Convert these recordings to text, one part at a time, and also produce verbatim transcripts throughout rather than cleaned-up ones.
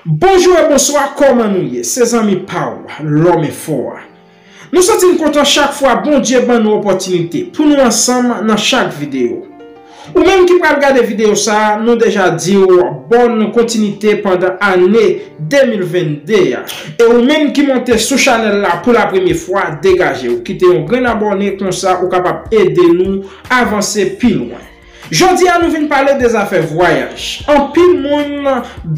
Bonjou e bonswa, kòman nou ye? Se zanmi pa w, Lòm Enfo a. Nou santi n kontan chak fwa Bondye ban nou opòtinite pou nou ansanm nan chak videyo. Ou menm ki pral gade videyo sa a, nou deja di w bòn kontinite pandan ane de mil venn de a. E ou menm ki monte sou chanèl la pou la premye fwa, degaje w, kite yon grenn abòne, konsa ou kapab ede nou avanse pi lwen. Jodi a nou vin pale de zafè vwayaj. Anpil moun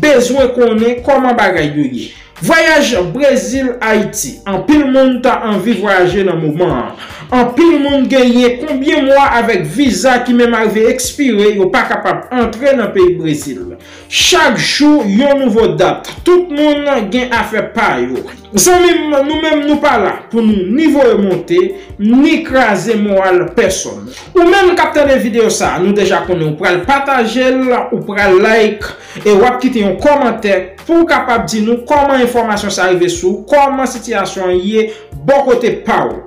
bezwen konnen kòman bagay yo ye. Vwayaj Brezil, Ayiti. Anpil moun ta anvi vwayaje nan moman an. Anpil moun genyen konbyen mwa avèk viza ki menm arive ekspire, yo pa kapab antre nan peyi Brezil. Chak jou, yon nouvo dat. Tout moun gen afè pa yo. Zanmi m, nou menm nou pa la pou nou ni voye monte, ni kraze moral pèsonn. Ou menm k ap tande videyo sa a, nou deja konnen ou pral pataje l, ou pral like, e w ap kite yon kòmantè pou w kapab di nou kòman enfòmasyon sa a rive sou w, kòman sitiyasyon an ye bò kote pa w.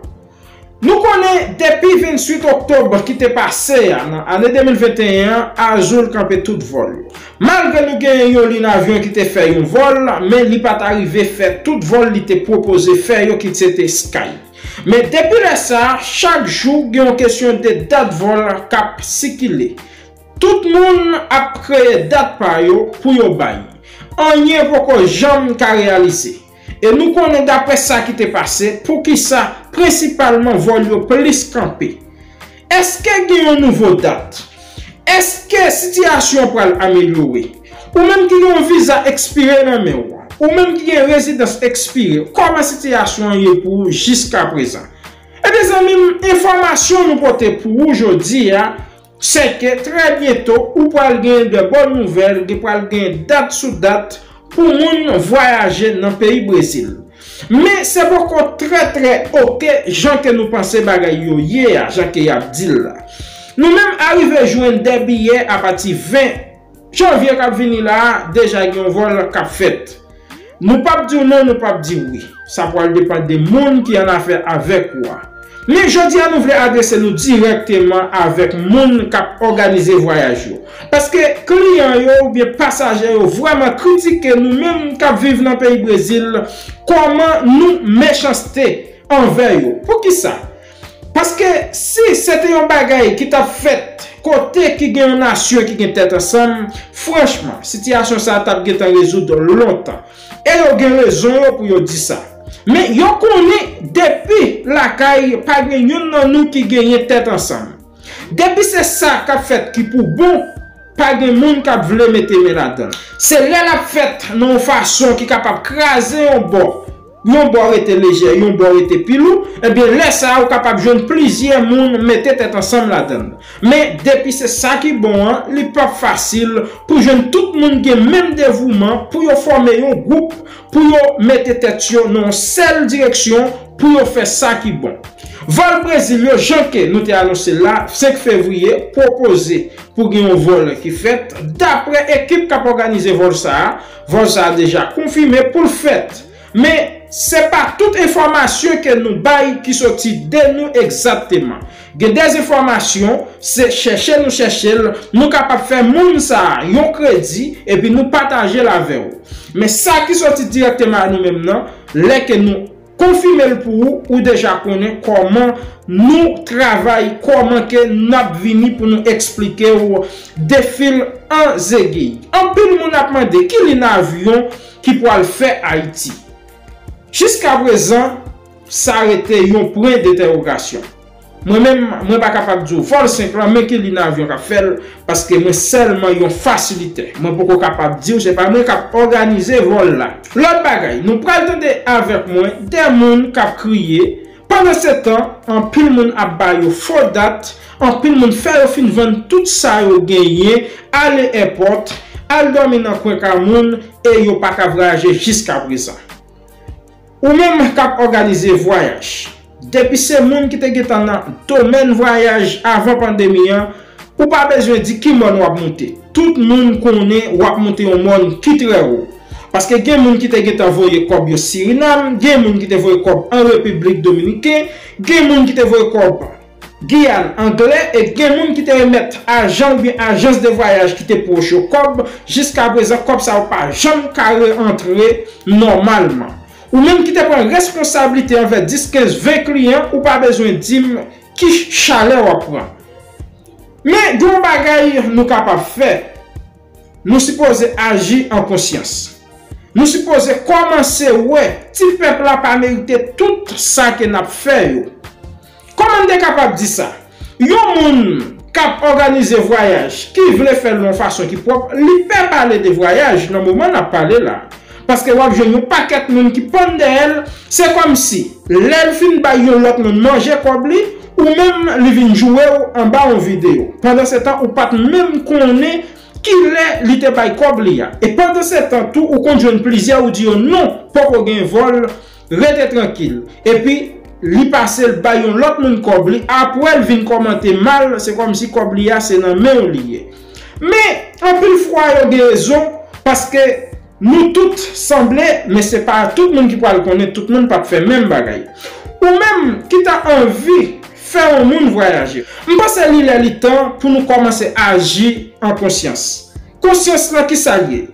Nou konnen depi ventuit oktòb ki te pase a, nan ane de mil venteyen an, Azul kanpe tout vòl yo. Malgre nou genyen yon liy avyon ki te fè yon vòl, men li pa t arive fè tout vòl li te pwopoze fè yo, ki se te Sky. Men depi lè sa a, chak jou gen yon kesyon de dat vòl k ap sikile. Tout moun ap kreye dat pa yo pou yo bay. Anyen poko janm ka reyalize. E nou konnen daprè sa ki te pase, poukisa prensipalman vòl yo plis kanpe. Èske gen yon nouvo dat? Èske sitiyasyon an pral amelyore? Ou menm ki gen yon viza ekspire nan men w, ou menm ki gen rezidans ekspire, kòman sitiyasyon an ye pou ou jiska prezan? Ebyen zanmi m, enfòmasyon nou pote pou ou jodi a, se ke trè byento ou pral gen de bòn nouvèl, gen pral gen dat sou dat pou moun vwayaje nan peyi Brezil. Men se poko trè trè oke jan ke nou panse bagay yo ye a, jan ke y ap di l la. Nou menm arive jwenn de biyè apati ven janvye k ap vini la a, deja gen yon vòl k ap fèt. Nou p ap di w non, nou p ap di w wi. Sa pral depann de moun ki annafè avèk ou a. Men jodi a nou vle adrese nou dirèkteman avèk moun k ap òganize vwayaj yo. Paske kliyan yo oubyen pasaje yo vrèman kritike nou menm k ap viv nan peyi Brezil, kòman nou mechanste anvè yo. Poukisa? Paske si se te yon bagay ki t ap fèt kote ki gen yon nasyon ki gen tèt ansanm, franchman, sitiyasyon sa a t ap gentan rezoud lontan. E yo gen rezon yo pou yo di sa. Men yo konnen depi lakay pa gen youn nan nou ki genyen tèt ansanm. Depi se sa k ap fèt ki pou bon, pa gen moun k ap vle mete men ladan l. Se lè l ap fèt nan yon fason ki kapab kraze yon bò, yon bò rete lejè, yon bò rete pi lou, ebyen lè sa a ou kapab jwenn plizyè moun mete tèt ansanm ladan l. Men depi se sa ki bon an, li p ap fasil pou jwenn tout moun gen menm devouman pou yo fòme yon gwoup, pou yo mete tèt yo nan yon sèl direksyon, pou yo fè sa ki bon. Vòl Brezil yo, jan ke nou te anonse l la, senk fevriye, pwopoze pou gen yon vòl ki fèt. Daprè ekip k ap òganize vòl sa a, vòl sa a deja konfime pou l fèt. Men, se pa tout enfòmasyon ke nou bay ki soti de nou egzakteman. Gen de enfòmasyon, se chèche nou chèche l, nou kapab fè moun sa a yon kredi, epi nou pataje l avè w. Men sa ki soti dirèkteman a nou menm nan, lè ke nou konfime l pou ou, ou deja konnen kòman nou travay, kòman ke n ap vini pou nou eksplike w defil an zegey. Anpil moun ap mande ki liy avyon ki pral fè Ayiti. Jiska prezan, sa rete yon pwen dentèwogasyon. Mwen menm, mwen pa kapab di w vòl senk lan, men ki liy avyon k ap fè l, paske mwen sèlman yon fasilitè. Mwen poko kapab di w, se pa mwen k ap òganize vòl la. Lòt bagay, nou pral tande avèk mwen de moun k ap kriye. Pandansetan, anpil moun ap ba yo fo dat, anpil moun fè yo fin vann tout sa yo genyen, ale èpòt, al dòmi nan kwen ka moun, e yo pa ka vwayaje jiska prezan. Ou menm k ap òganize vwayaj, depi se moun ki te gentan nan domèn vwayaj avan pandemi an, ou pa bezwen di ki mòn w ap moute. Tout moun konnen w ap moute yon mòn ki trè wo. Paske gen moun ki te gentan voye kòb yo Sirinam, gen moun ki te voye kòb an Repiblik Dominiken, gen moun ki te voye kòb Giyàn anglè e gen moun ki te remèt ajan oubyen ajans de vwayaj ki te pwòch yo kòb, jiskaprezan kòb sa yo pa janm ka re-antre nòmalman. Ou menm ki te pran responsablite anvè dis, kenz, ven kliyan, ou pa bezwen di m ki chalè w ap pran. Men gen yon bagay nou kapab fè. Nou sipoze aji an konsyans. Nou sipoze kòmanse wè ti pèp la pa merite tout sa ke n ap fè yo. Kòman n te kapab di sa? Yon moun k ap òganize vwayaj ki vle fè l yon fason ki pwòp, li pè pale de vwayaj nan moman n ap pale la. Paske w ap jwenn yon pakèt moun ki pann dèyè l, se kòmsi lè l fin bay yon lòt moun manje kòb li, ou menm li vin joure w anba yon videyo. Pandansetan, ou pa t menm konnen kilè li te bay kòb li a. E pandansetan tou, ou konn jwenn plizyè ou di yo non, poko gen vòl, rete trankil. Epi, li pase l bay yon lòt moun kòb li, apre l vin kòmante mal, se kòmsi kòb li a se nan men w li ye. Men, anpil fwa yo gen rezon, paske nou tout sanble, men se pa tout moun ki pral konnen, tout moun p ap fè menm bagay. Ou menm ki ta anvi fè yon moun vwayaje. M panse li lè li tan pou nou kòmanse aji an konsyans. Konsyans lan ki sa l ye?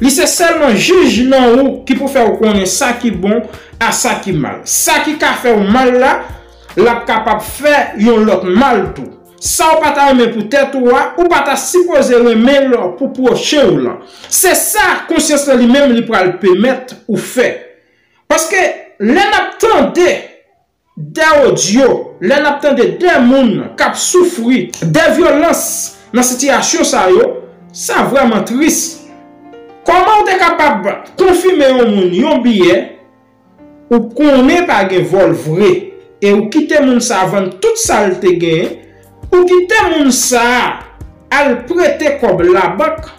Li se sèlman jij nan ou ki pou fè w konnen sa ki bon a sa ki mal. Sa ki ka fè w mal la, l ap kapab fè yon lòt mal tou. Sa w pa ta renmen pou tèt ou a, ou pa ta sipoze renmen l pou pwochen w lan. Se sa konsyans lan li menm li pral pèmèt ou fè. Paske lè n ap tande de odyo, lè n ap tande de moun k ap soufri de vyolans nan sitiyasyon sa yo, sa vrèman tris. Kòman w te kapab konfime yon moun yon biyè, ou konnen pa gen vòl vre, e ou kite moun sa vann tout sa l te genyen, ou kite moun sa al prete kòb labank,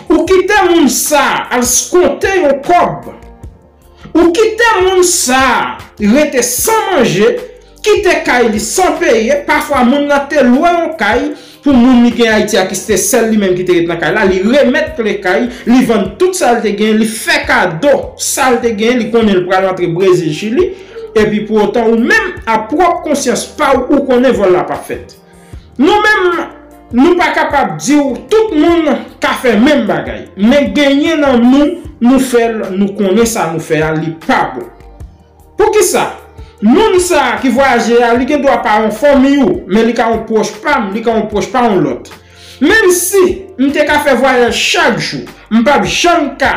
ou kite moun sa al skonte yon kòb, ou kite moun sa rete san manje, kite kay li san peye, pafwa moun nan te lwe yon kay pou moun li gen Ayiti a ki se te sèl li menm ki te ret nan kay la, li remèt kle kay, li vann tout sa l te gen, li fè kado sa l te gen, li konnen l pral antre Brezil, Chili, epi pou otan ou menm a pwòp konsyans pa w, ou konnen vòl la p ap fèt. Nou menm, nou pa kapab di w tout moun ka fè menm bagay, men genyen nan nou, nou fè l, nou konnen sa nou fè a, li pa bon. Poukisa? Moun sa a ki vwayaje a, li gen dwa pa yon fanmi ou, men li ka yon pwòch pa m, li ka yon pwòch pa yon lòt. Menm si m te ka fè vwayaj chak jou, m p ap janm ka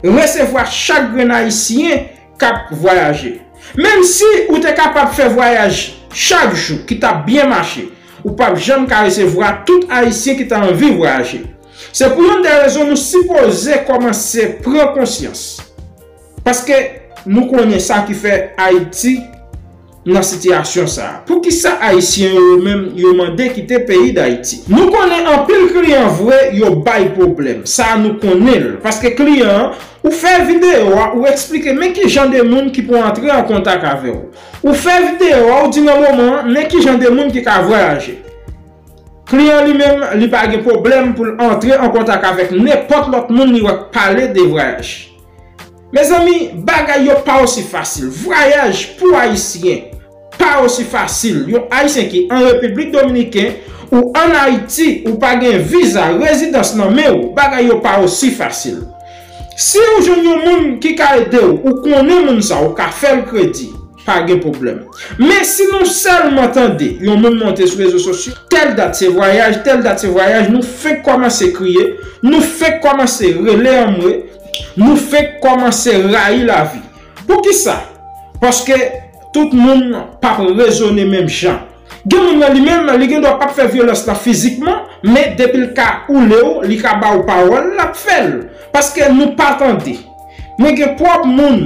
resevwa chak grenn ayisyen k ap vwayaje. Menm si ou te kapab fè vwayaj chak jou ki t ap byen mache, ou p ap janm ka resevwa tout ayisyen ki ta anvi vwayaje. Se pou youn dè rezon nou sipoze kòmanse pran konsyans. Paske nou konnen sa ki fè Ayiti nan sitiyasyon sa a. Poukisa Ayisyen yo menm yo mande kite peyi Dayiti? Nou konnen anpil kliyan vre yo bay pwoblèm. Sa a nou konnen l. Paske kliyan an, ou fè videyo a, ou eksplike men ki jan de moun ki pou antre an kontak avè w. Ou fè videyo a, ou di nan moman an, men ki jan de moun ki ka vwayaje. Kliyan li menm, li pa gen pwoblèm pou l antre an kontak avèk nenpòt lòt moun li wè k pale de vwayaj. Mezanmi, bagay yo pa osi fasil. Vwayaj pou Ayisyen pa osi fasil. Yon Ayisyen ki an Repiblik Dominiken ou ann Ayiti, ou pa gen viza rezidans nan men w, bagay yo pa osi fasil. Si ou jwenn yon moun ki ka ede w, ou konnen moun sa, ou ka fè l kredi, pa gen pwoblèm. Men si nou sèlman tande yon moun monte sou rezo sosyo, tèl dat se vwayaj, tèl dat se vwayaj, nou fenk kòmanse kriye, nou fenk kòmanse rele anmwe, nou fenk kòmanse rayi lavi. Poukisa? Paske tout moun p ap rezone menm jan. Gen moun nan li menm, li gen dwa p ap fè vyolans lan fizikman, men depi l ka oule w, li ka ba w pawòl, l ap fè l. Paske nou pa tande. Mwen gen pwòp moun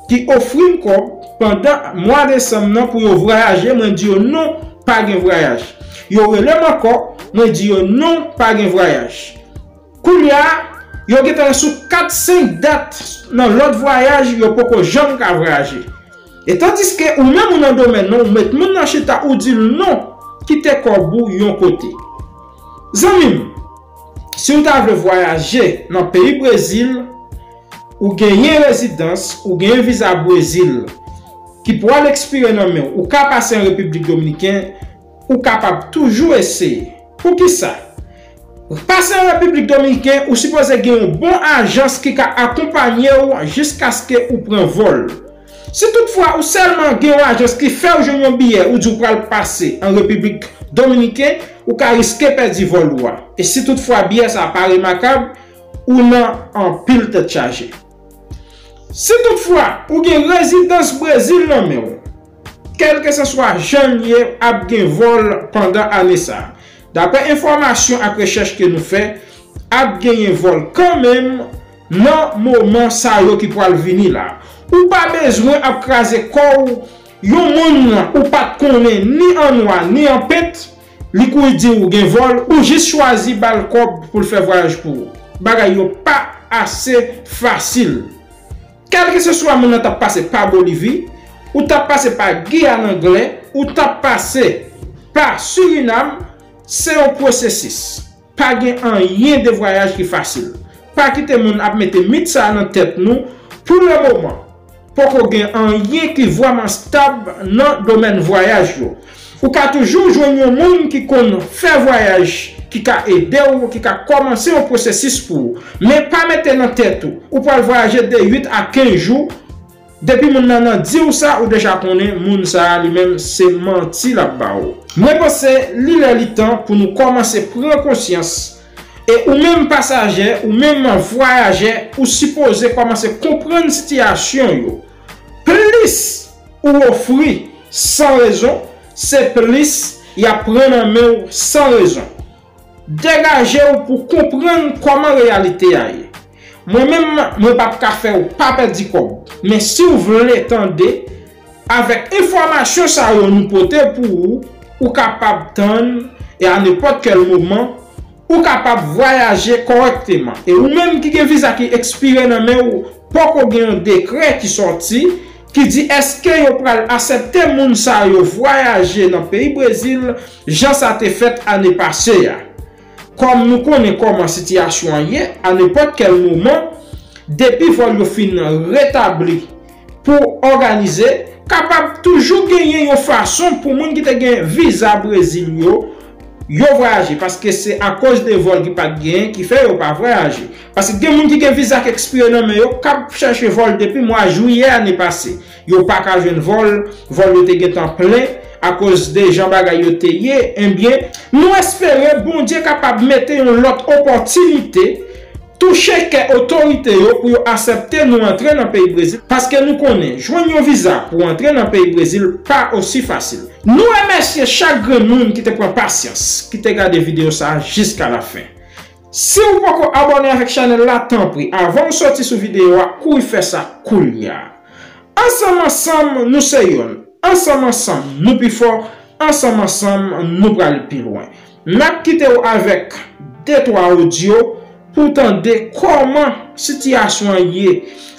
ki ofri m kòb pandan mwa desanm nan pou yo vwayaje, mwen di yo non, pa gen vwayaj. Yo rele m ankò, mwen di yo non, pa gen vwayaj. Koulye a, yo gentan sou kat senk dat nan lòt vwayaj, yo poko janm ka vwayaje. E tandiske ou menm ou nan domèn nan, ou met moun nan chita, ou di l non, kite kòb ou yon kote. Zanmi m, si w ta vle vwayaje nan peyi Brezil, ou genyen rezidans, ou genyen viza Brezil ki pral ekspire nan men w, ou ka pase an Repiblik Dominiken, Ou kapab toujou eseye. Poukisa? Pase an Repiblik Dominiken, ou sipoze gen yon bon ajans ki ka akonpanye w jiskaske ou pran vòl. Si toutfwa ou sèlman gen yon ajans ki fè w jwenn yon biyè, ou di w pral pase an Repiblik Dominiken, ou ka riske pèdi vòl ou a. E si toutfwa biyè sa a pa remakab, ou nan anpil tèt chaje. Si toutfwa ou gen rezidans Brezil nan men w, kèlkeseswa jan l ye, ap gen vòl pandan ane sa a. Daprè enfòmasyon ak rechèch ke nou fè, ap genyen vòl kanmenm nan moman sa yo ki pral vini la. Ou pa bezwen ap kraze kò w, yon moun ou pa t konnen ni an nwa ni an pent, li kouri di w gen vòl, ou jis chwazi ba l kòb pou l fè vwayaj pou ou. Bagay yo pa ase fasil. Kèlkeseswa moun nan t ap pase pa Bolivi, ou t ap pase pa Giyàn Anglè, ou t ap pase pa Sirinam, se yon pwosesis. Pa gen anyen de vwayaj ki fasil. Pa kite moun ap mete mit sa a nan tèt nou. Pou lemoman, poko gen anyen ki vrèman stab nan domèn vwayaj yo. Ou ka toujou jwenn yon moun ki konn fè vwayaj, ki ka ede w, ki ka kòmanse yon pwosesis pou ou. Men pa mete nan tèt ou, ou pral vwayaje de uit a kenz jou. Depi moun nan nan di w sa, ou deja konnen moun sa a li menm se manti l ap ba w. Mwen panse li lè li tan pou nou kòmanse pran konsyans. E ou menm pasajè, ou menm vwayajè, ou sipoze kòmanse konprann sitiyasyon yo. Plis ou ofri san rezon, se plis y ap pran nan men w san rezon. Degaje w pou konprann kòman reyalite a ye. Mwen menm, mwen p ap ka fè w pa pèdi kòb. Men si w vle tande, avèk enfòmasyon sa yo nou pote pou ou, ou kapab tann e a nenpòt kèl moman, ou kapab vwayaje kòrèkteman. E ou menm ki gen viza ki ekspire nan men w, poko gen yon dekrè ki sòti ki di èske yo pral aksepte moun sa yo vwayaje nan peyi Brezil jan sa te fèt ane pase a. Kòm nou konnen kòman sitiyasyon an ye, a nenpòt kèl moman, depi vòl yo fin retabli pou òganize, kapab toujou genyen yon fason pou moun ki te gen viza Brezil yo, yo vwayaje, paske se akoz de vòl ki pa t genyen ki fè yo pa vwayaje. Paske gen moun ki gen viza k ekspire nan men yo, k ap chèche vòl depi mwa jiyè ane pase. Yo pa ka jwenn vòl, vòl yo te gentan plen, akoz de jan bagay yo te ye, ebyen, nou espere Bondye kapab mete yon lòt opòtinite, touche kè otorite yo pou yo aksepte nou antre nan peyi Brezil, paske nou konnen, jwenn yon viza pou antre nan peyi Brezil pa osi fasil. Nou remèsye chak grenn moun ki te pran pasyans, ki te gade videyo sa a jiska la fen. Si w poko abòne avèk chanèl la, tanpri, avan w soti sou videyo a, kouri fè sa koulye a. Ansanm ansanm, nou se yonn. Ansanm ansanm, nou pi fò. Ansanm ansanm, nou prale pi lwen. N ap kite w avèk de twa odyo pou w tande kòman sitiyasyon an ye.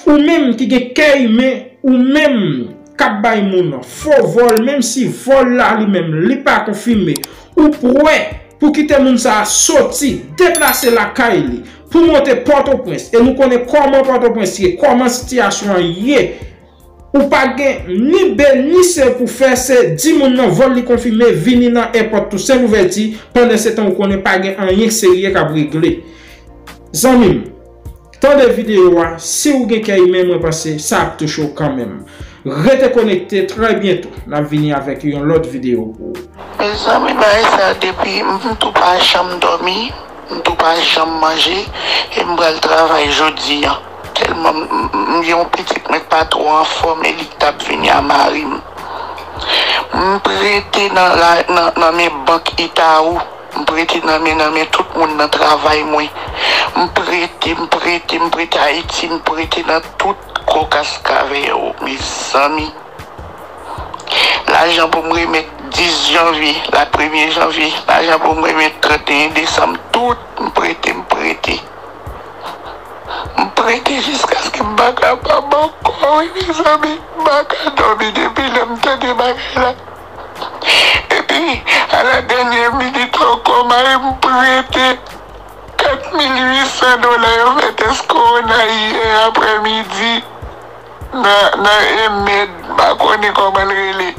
Ou menm ki gen kè imen, ou menm k ap bay moun fo vòl, menm si vòl la li menm li pa konfime, ou prè pou kite moun sa a soti, deplase lakay li, pou monte Pòtoprens. E nou konnen kòman Pòtoprens ye, kòman sitiyasyon an ye. Ou pa gen ni B ni C pou fè, se di moun nan vòl li konfime, vini nan èpòt Tousen Louvèti, pandan se tan ou konnen pa gen anyen serye k ap regle. Zanmi m, tande videyo a, si w gen kè imen, mwen panse sa ap touche w kanmenm. Rete konekte, trè byento n ap vini avèk yon lòt videyo pou ou. Mezanmi, bagay sa depi m tou pa janm dòmi, m tou pa janm manje, e m pral travay jodi a. Tèlman m, m, m gen yon pitit mwen k pa twò anfòm, e li k t ap vini a mari m. M prete nan la, nan, nan men bank Itaú, m prete nan men, nan men tout moun nan travay mwen. M prete, m prete, m prete Ayiti, m prete nan tout kokas k avè yo, mezanmi. Lajan pou m remèt dis janvye, la premye janvye, lajan pou m remèt tranteyen desanm, tout m prete, m prete. M prete jiskaske m pa kapab ankò, wi, mezanmi. M pa ka dòmi depi lè m tande bagay la. Epi, a la dènyè minit ankò, mari m prete kat mil uit san dola yo fè tès kowona yè aprèmidi nan, nan E M E D, m pa konnen kòman l rele.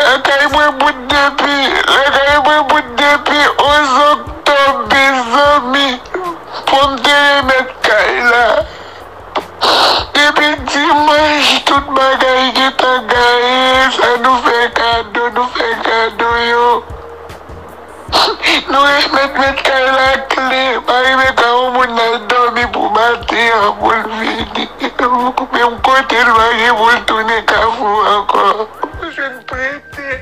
E, Lakay mwen bout depi, lakay mwen bout depi onz oktòb, mezanmi. Fò m te remèt kay la. Depi dimanch, tout bagay gentan gaye. Sa nou fè kado, nou fè kado yo. Nou remèt mèt kay la kle. Pa rive ka yon moun al dòmi pou maten an pou l vini. Menm kote l pa gen pou l tounen Kafou ankò. Mwen jwenn prete.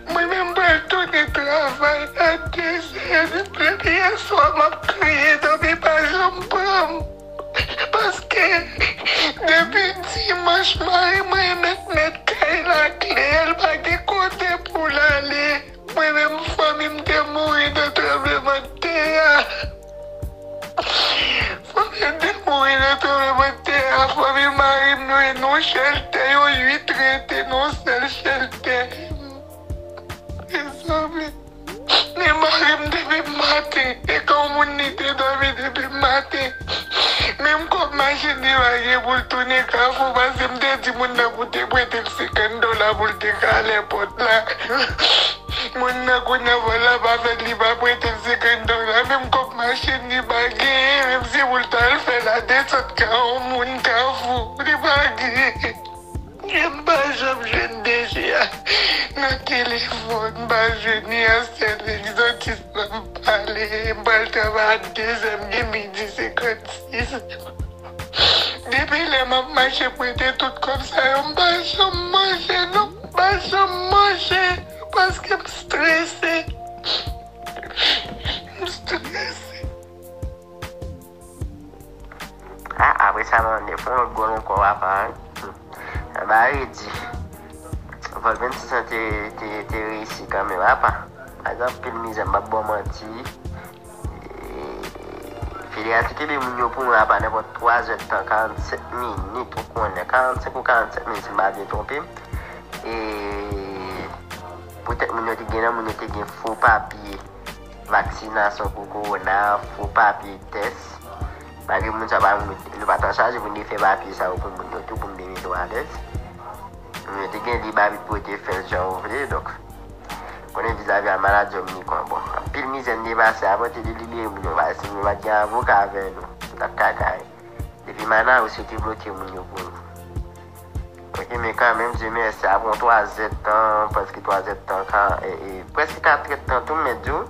Mwen menm pral tounen travay a de zè. Depi yè swa m ap kriye, dòmi pa janm pran m. Paske depi dimanch, mari mwen mèt mèt kay la kle, l pa gen kote pou l ale. Mwen menm, fanmi m te mouri nan tranblemanntè a. Fanmi m te mouri nan tranblemanntè a. Fanmi mari m, nou, nou chèltè, yon uit rete nan yon sèl chèltè. Mezanmi, men mari m depi maten, e kan yon moun li te dòmi depi maten. Menm kòb machin li pa gen pou l tounen Kafou, paske m te di moun nan pou te prete l senkant dola pou l te ka ale pòt la. Moun nan kounye a vòl la pa fèt, li pa prete l senkant dola. Menm kòb machin li pa genyen, menm si pou l ta al fè ladesant ka yon moun Kafou, li pa genyen. M pa janm jwenn D G a nan telefòn, m pa jwenn li an sèl egzòtis la m pale. M pral travay a de zè, m gen midi senkannsis. Depi lè m ap mache prete tout kòb sa yo, m pa janm manje non, m pa janm manje paske m strese. M strese. Ah, apre sa, m ande fè yon lòt gòl ankò, papa. Sa ba redi. Vòl vennsis an te, te, te reyisi kanmenm, papa. Malgre anpil mizè, m p ap ba w manti. E, Federa te kenbe moun yo pou mwen, papa, nenpòt twa zè tan, karannsenk minit, ou konnen, karannsenk ou karannsèt minit, si m pa byen twonpe m. E, poutèt moun yo te gen nan, moun yo te gen fo papye vaksinasyon pou kowona, fo papye tès. Malgre moun sa pa, nou pa t anchaje pou n te fè papye sa yo pou moun yo tou, pou m te mete yo alèz. Moun yo te gen lib abit pou yo te fè l jan yo vle, donk, konnen vizavi a maladi Omicron, bon, anpil mizè n te pase avan yo te delibere moun yo, paske si nou pa t gen avoka avè nou, nou t ap kaka. Depi Manaus, yo te bloke moun yo pou nou. Ok, men kanmenm, Dye mèsi, apre yon twa zè tan, prèske twa zè tan, ka, e, e, prèske kat zè tan tou, m mèt di w,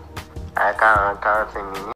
a karant, karannsenk minit.